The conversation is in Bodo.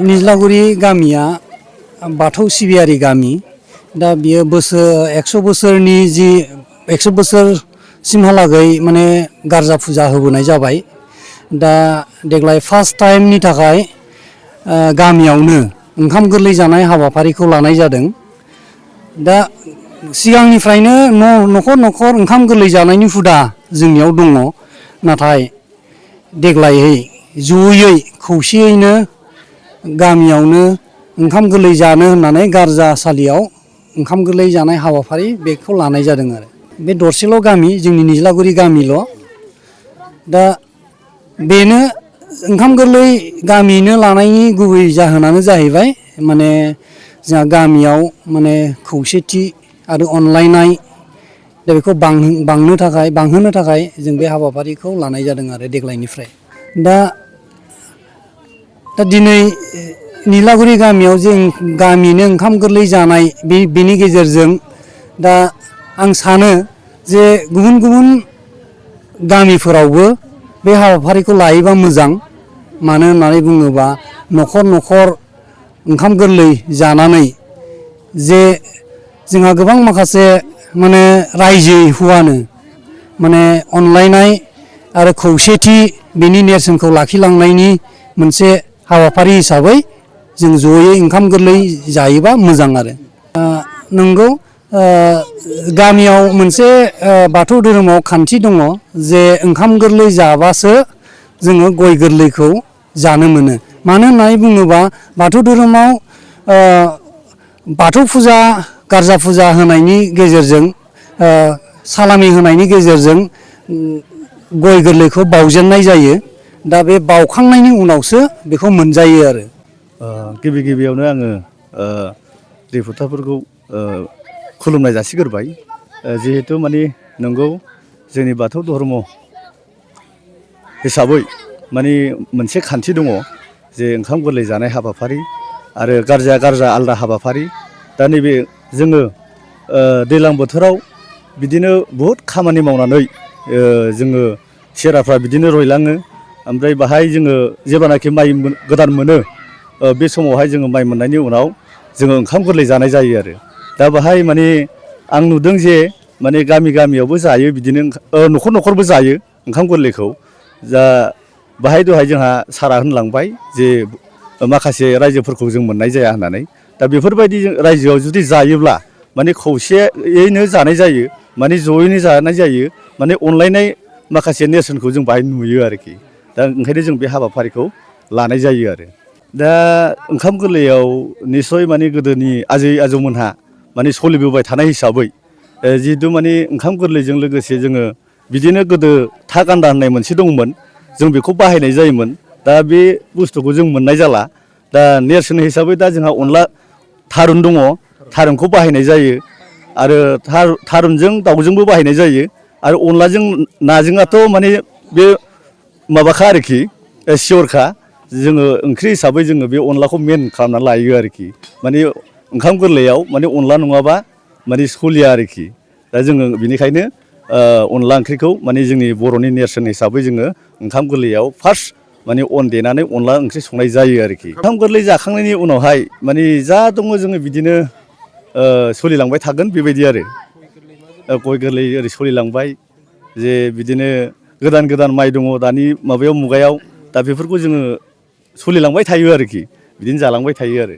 निज्लागुरि गामिया बाथौ सिबियारि गामि। दा बियो 100 बोसोरनि जि 100 बोसोरसिमहालागै माने गारजा फुजा होबोनाय जाबाय। दा देग्लाय फार्स्ट टाइमनि थाखाय गामियावनो ओंखाम गोरलै जानाय हाबाफारिखौ लानाय जादों। दा सिगांनिफ्रायनो न'खर न'खर ओंखाम गोरलै जानायनि हुदा जोंनियाव दङ। नाथाय देग्लायै जयै खौसेयैनो गामियावनो ओंखाम गोरलै जानो होननानै गारजासालियाव ओंखाम गोरलै जानाय हाबाफारि बेखौ लानाय जादों आरो। बे दरसेल' गामि, जोंनि निज्लागुरि गामिल'। दा बेनो ओंखाम गोरलै गामियैनो लानायनि गुबै जाहोनानो जाहैबाय माने जोंहा गामियाव माने खौसेथि आरो अनलायनाय, दा बेखौ बांहोनो थाखाय जों बे हाबाफारिखौ लानाय जादों आरो देग्लायनिफ्राय। दा दिनै निज्लागुरि गामियाव जों गामियैनो ओंखाम गोरलै जानाय बेनि गेजेरजों दा आं सानो जे गुबुन गुबुन गामिफोरावबो बे हाबाफारिखौ लायोबा मोजां। मानो होननानै बुङोबा न'खर न'खर ओंखाम गोरलै जानानै जे जोंहा गोबां माखासे माने रायजोयै हुआनो माने अनलायनाय आरो खौसेथि बेनि नेरसोनखौ लाखिलांनायनि मोनसे हाबाफारि हिसाबै जों जयै ओंखाम गोरलै जायोबा मोजां आरो। नंगौ, गामियाव मोनसे बाथौ धोरोमाव खान्थि दङ जे ओंखाम गोरलै जाबासो जोङो गय गोरलैखौ जानो मोनो। मानो होननानै बुङोबा बाथौ धोरोमाव बाथौ फुजा, गारजा फुजा होनायनि गेजेरजों, सालामि होनायनि गेजेरजों गय गोरलैखौ बाउजेननाय जायो। दा बे बाउखांनायनि उनावसो बेखौ मोनजायो आरो। गिबि गिबियावनो आङो रिपर्टारफोरखौ खुलुमनाय जासिग्रोबाय। जिहेथु माने नंगौ, जोंनि बाथौ धर्म हिसाबै माने मोनसे खान्थि दङ जे ओंखाम गोरलै जानाय हाबाफारि आरो गारजा आलादा हाबाफारि। दा नैबे जोङो दैज्लां बोथोराव बिदिनो बहुद खामानि मावनानै जोङो सेहेराफ्रा बिदिनो रुइलाङो। ओमफ्राय बाहाय जोङो जेब्लानाखि माइ गोदान मोनो, बे समावहाय जोङो माइ मोननायनि उनाव जोङो ओंखाम गोरलै जानाय जायो आरो। दा बाहाय माने आं नुदों जे माने गामियावबो जायो, बिदिनो न'खर न'खरबो जायो ओंखाम गोरलैखौ। दा बाहाय दहाय जोंहा सारआ होनलांबाय जे माखासे रायजोफोरखौ जों मोननाय जाया होननानै। दा बेफोरबायदि रायजोआव जुदि जायोब्ला माने खौसेयैनो जानाय जायो, माने जयैनो जानाय जायो, माने अनलायनाय माखासे नेरसोनखौ जों बाहाय नुयो आरोखि। दा ओंखायनो जों बे हाबाफारिखौ लानाय जायो आरो। दा ओंखाम गोरलैयाव निस्सय माने गोदोनि आजै आजौमोनहा माने सोलिबोबाय थानाय हिसाबै जिहेथु माने ओंखाम गोरलैजों लोगोसे जोङो बिदिनो गोदो था गान्दा होननाय मोनसे दंमोन, जों बेखौ बाहायनाय जायोमोन। दा बे बुस्थुखौ जों मोननाय जाला। दा नेरसोन हिसाबै दा जोंहा अनला थारुन दङ, थारुनखौ बाहायनाय जायो आरो थारुनजों दाउजोंबो बाहायनाय जायो। आरो अनलाजों नाजोंआथ' माने बे माबाखा आरोखि, सियरखा। जोङो ओंख्रि हिसाबै जोङो बे अनलाखौ मेन खालामनानै लायो आरोखि। माने ओंखाम गोरलैयाव माने अनला नङाबा माने सलिया आरोखि। दा जोङो बेनिखायनो अनला ओंख्रिखौ माने जोंनि बर'नि नेरसोन हिसाबै जोङो ओंखाम गोरलैयाव फार्स्ट माने अन देनानै अनला ओंख्रि संनाय जायो आरोखि। ओंखाम गोरलै जाखांनायनि उनावहाय माने जा दङ जोङो बिदिनो सोलिलांबाय थागोन बेबायदि आरो। गय गोरलै ओरै सोलिलांबाय, जे बिदिनो गोदान गोदान माइ दङ दानि मुगायाव। दा बेफोरखौ जोङो सोलिलांबाय थायो आरोखि, बिदिनो जालांबाय थायो आरो।